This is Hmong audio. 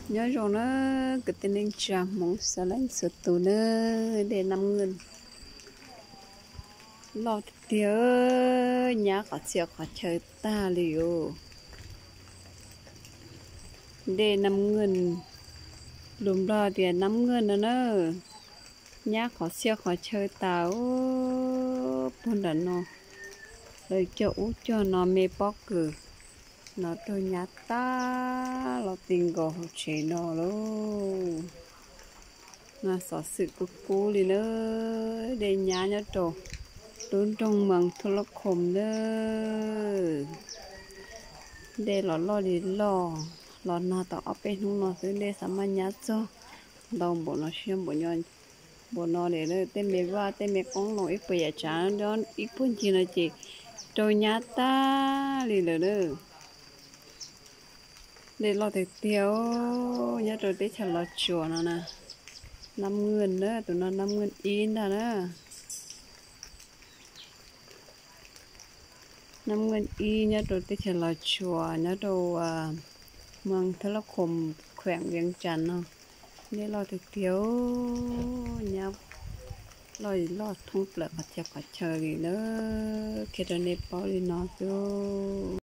Nyob zoo na, kwv tij neej tsa Hmoob sawv leej txhua tus na, dej Nab Nwj loj tiag tiag, nyab qhov txhia qhov chaw tag li os. Dej Nab Nwj, lus Nplog tias Nab Nwj no na, nyab qhov txhia qhov chaw tas os. Puag nram no lawv cog ub cog no me pob kws no raug nyab tag los ti nkaus hauv tsev no lauj. No xov xwm kub kub li na, dej nyab nyob rau lub nroog Moos Thuj Lab Khoom na. Dej los loj li loj, los nag tau ob peb hnub no xwb dej xav maj nyab txog ntau npaum no, siab npaum npaum no li. Tej me vaj tej me qoob loo ib puas yam tsav, ib puag ncig no ces raug nyab tag li lawm na. Dej loj tiag tiag, nyob rau teb chaws Los Tsuas no na. Nab Nwj na, tus no Nab Nwj ib ntag na. Nab Nwj ib nyob rau teb chaws Los Tsuas, nyob rau Moos Thuj Lab Khoom, khueem Vias Cas no. Dej loj tiag tiag, nyab loj loj thoob plaws qhov txhia qhov chaw li na. Qhia rau nej paub li no xwb.